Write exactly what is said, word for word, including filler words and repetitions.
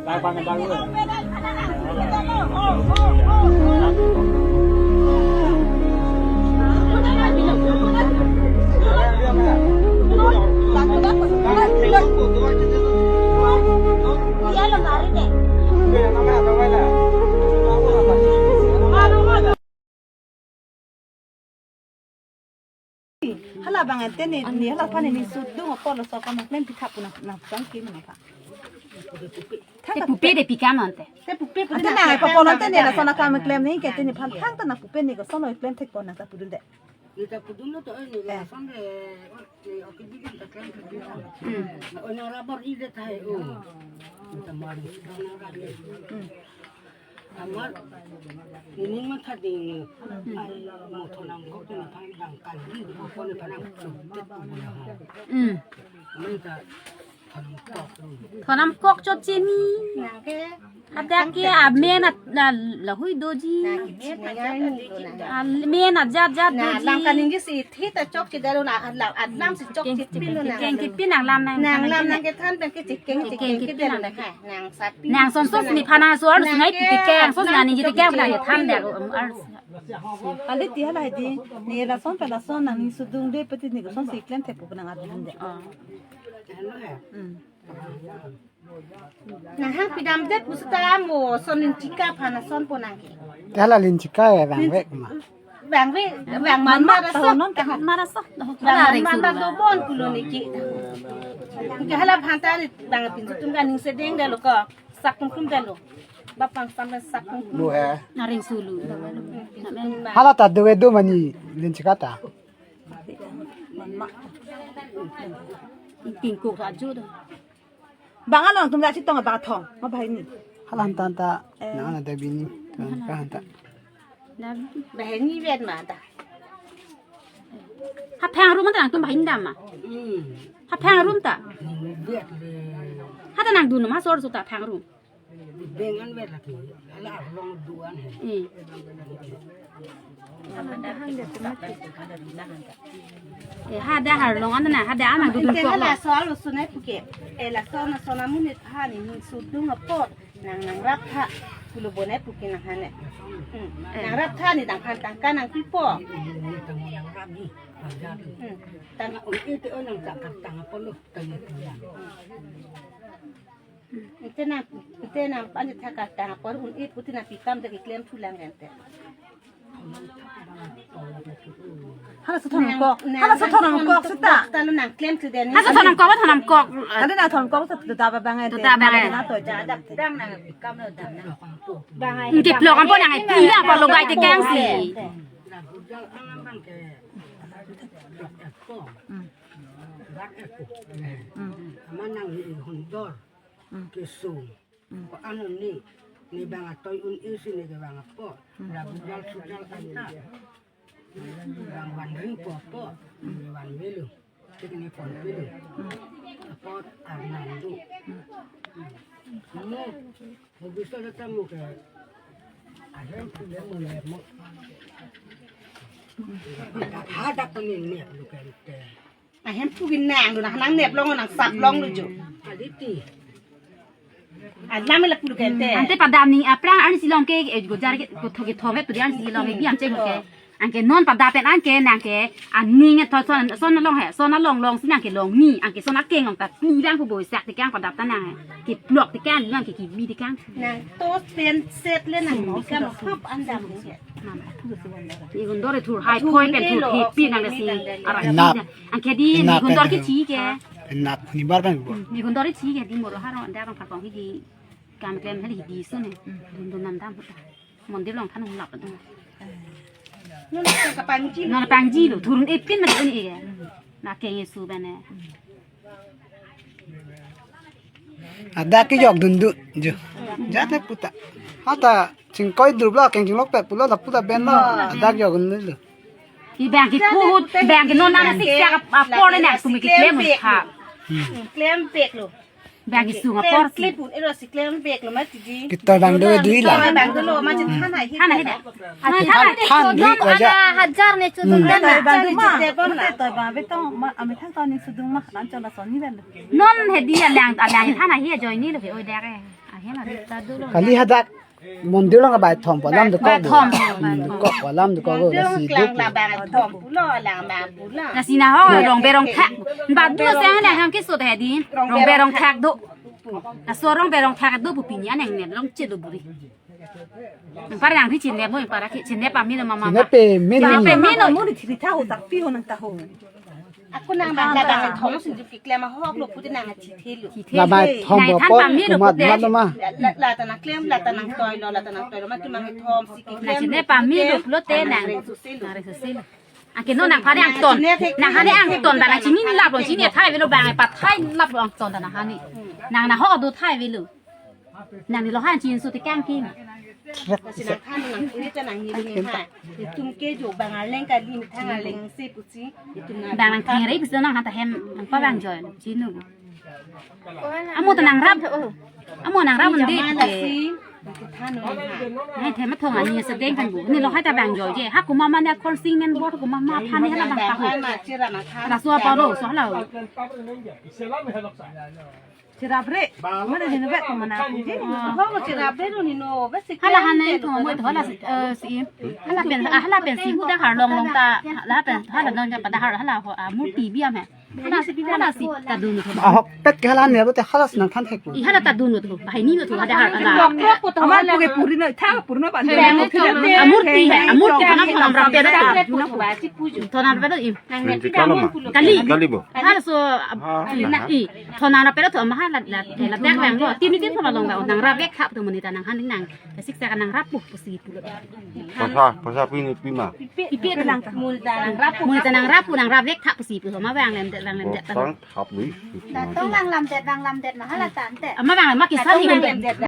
Hala bang ante ni, ni hala aphan ni sudung apor laso akam klem pitha pu nang, nang pangkim nang pha. Te pupe de pi kam ante. Te pupe pu ante nang, nang pa pon ante ni lason akam klem ni ke te ni phan thangta nang pupe ni koson klem thek pon nang ta pudun de. Ni ta pudun lo to, eh, ni, eh, lason de, oh, ni, oh, ki bikin ta klem thek pon. Hmm. Oh, nang rabor i de thai, oh. Ni ta mari sudung nang rabor. Hmm. Amat, nini matha ding, ai, mo thonam kok tu ni phang dang kan, di ko ko ni phang nang tu, tet tu bo na ho. Hmm. Amat ta thonam kok tu. Thonam kok chot chini. Nang ke. Hadak ke amen at la, lahui doji. Nang ke amen at jat jat doji. Amen at jat jat doji. Nang lang kaningje si thi ta chokche dalo na, at la, at lam si chokche pin lo nang. Keng kepin nang lam nang. Nang lam nang kethan pen ke chekeng chekeng kepin nang ha. Nang sat pin. Nang son son si ni phana so ar sungai pu keng son nang ningje keng nang kethan dak. Kali ti hala di ni lason pen lason nang ni sudung de peti ni koson si klem thek pu nang adun de. Oh. Hmm. Nang hang pidam det pu seta mo son linchika phana son pon nang ke. Hala linchika ya bang vek ma. Bang vek, bang man ma ra so. Non ta man ma ra so. Bang man ma ra do bon kulo ni ke. Ke hala aphan ta ri bang pinso atum kaning sedeng dalo ko. Sak tum tum dalo. Bapang sampai sak tum tum. Lu he. Naring sulu. Hala ta do do mani linchika ta. Tingkuk ajo do. Bang along tum da chitong bang thong, ma bahini. Halan tan ta, eh, na na da bini, tan ka han ta. Bahini vet ma ta. Ha phang room ta nang tum bahini dam ma. Hmm. Ha phang room ta. Hmm, vet le. Ha ta nang dun ma sor su ta phang room. Bengan vet lagi. Ala arlong duan he. Hmm. Eh, ha da arlong an na, ha da an nang dudun. Ante kok hala lo. Soal usunai puke. Eh, lason, lason amonit ha ni, ni sudung apot. Nang, nang rap tha. Pulo bonai puke nang hane. Hmm. Eh. Nang rap tha ni dang phan tangka nang pipo. Hmm. Tang, oh, ito, oh, nang tangka tang apot lo. Tang ito yan. Ante nang, ante nang, ante thakar tang apor un-e pu te nang pi kam dak keklem thu lang ante. Hala so thonam kok, hala so thonam kok seta. Talo nang klem thu den. Hala so thonam kok, thonam kok. Hala nang thonam kok seta da ba bang ante. Da ba bang ante. Na to ja da dang nang kam lo dang nang. Bang ai. Nti plok ampon nang ai pila apor lo gai te kang si. Hmm. Hmm. Aman nang ni hundor. Hmm. Kesung. Hmm. Ko anu ni, ni bang atoi un-e si ni ke bang apot. Hmm. Labu jal sujal anta. Bang wan ring po apot. Hmm. Ni wan velo. Tik ni pon velo. Hmm. Apot Arnando. Hmm. Mo, mo bisa datang mo ke. Ahem pule mo le mo. Hadak ni ni lu ke te. Ahem pu kin nang do nang nang nep long nang sap long do jo. Aditi. Alam la pu ken te. Ante padam ni aphrang an silong ke, eh, gojar ke, kotho kethom ke pudi an silong ke biam che ke. Anke non padap pen anke nang ke aning tho son son long he, son long long si nang ke long ni, anke son akeng long ta ni lang pu boi sak te kang padap ta nang he. Keplok te kang nang ke kebi te kang. Nang tos pen set le nang bikam hap an dam ni. Ni hundor thur hai thoi pen thur he pi nang si. Ara ni. Nap. Anke di ni hundor ke chi ke. Nap ni bar pen bo. Ni hundor chi ke di molo haro anda bang pakong di. Kam klem hali di sun he. Dun dun nam dam. Mondir long than hum lap. Nun ka pangji. Nun pangji lo. Thurun epin na dun e. Na keng esu bane. Ada ke jok dundun jo. Jat ne puta. Hata chingkoi drup la keng chinglok pet pulo la puta ben lo. Ada ke jok dundun lo. Ki bang ki puhut, bang ki non ana sik sak apor le nak sumi ki klem ha. Klem pek lo. Bang ki sung apor ki. Klem pun ero si klem pek lo ma tiji. Kita bang do dui la. Bang do lo ma chin than hai. Than hai da. Than than dui ko ja. Hajar ne chu dun. Bang do ma. Te bang betong ma ami thang ton ni sudung ma nan chon la son ni ben. Non he di alang alang than hai ajoine lo ke oi dak e. Kali hadak mondir along bangthom pu alam dokok. Bangthom. Hmm, dokok pu alam dokok. Mondir lasi along dokok. Bangthom pulo, lang bang pulo. Lasi nahok rongbe rongthak. Badu sang na ham keso ta hedi. Rongbe rongthak do. Laso rongbe rongthak do pu pini aneng ne longche do buri. Para nang di chinep mo, para ke chinep pame lo mama. Chinep pame lo. Chinep pame lo. Mo di thiri tha ho, tak pi ho nang ta ho. Ako nang bang la bangthom sing ju keklem ahok lo pute nang thithelo. Thithelo. La bangthom. Nang bo than po pame lo kumat pute. Kumat lo ma. La, la, la ta nang klem, la ta nang toilo, la ta nang toilo, ma tu bangthom si keklem. Nang chinep pame lo pulote nang. Nang reng soselo. Nang reng soselo. Anke non nang phane angton. Nang phane angton, bang nang chini lap lo, chini thai avelo, bang pathai lap lo angton nang phane. Nang nahok do thai avelo. Nang ni lo han chin su te kang king. Lasi nang than nang puri ta nang ni ni ha. Itum ke jo bang arleng kali, methang arleng si pusi. Itum nang bang nang thengre pusi nang han ta hem nang pa bang joi chinu. Amo ta nangrap. Amo nangrap undi. Jama lasi. Nang than ni ha. Nai the mathong ani sedeng kan bu. Ni lo hai ta bang joi je. Ha kuma mane khon sing men bor kuma ma phane hala bang ta ho. Laso aparo so hala. Chirabre. Mana ni bet ko mana puji. Ho chirabre lo ni no, bet si hala han nai tu mo hala si, eh, si. Hala pen, ah, hala pen si hu da har long long ta. Hala pen, hala non ja pada har hala ho, ah, murti biam he. Hala si, hala si ta dun tu. Ahok pet ke hala ne bo te hala si nang than thek pu. I hala ta dun tu. Bahai ni tu hala har hala. Amar pu ke puri na tha purna ban. Amurti he, amurti kana thonam rap pe da. Thonam rap pe da i. Kali. Kali bo. Hala so, ah, i, thonam rap pe da thon ma hala la, la, la dek lang bo. Tini tin thonam long ba, nangrap vek thap tu monit ta nang han nang. Sik sa nangrap pu pusi pulo. Poisa, poisa pini pima. Ipi lang ta. Monit ta nangrap pu. Monit ta nangrap pu, nangrap vek thap pusi pu. Ma bang lemdet, bang lemdet. Sang thap lui. Datong bang lamdet, bang lamdet ma hala tante. Ama bang ma kisa ni lemdet.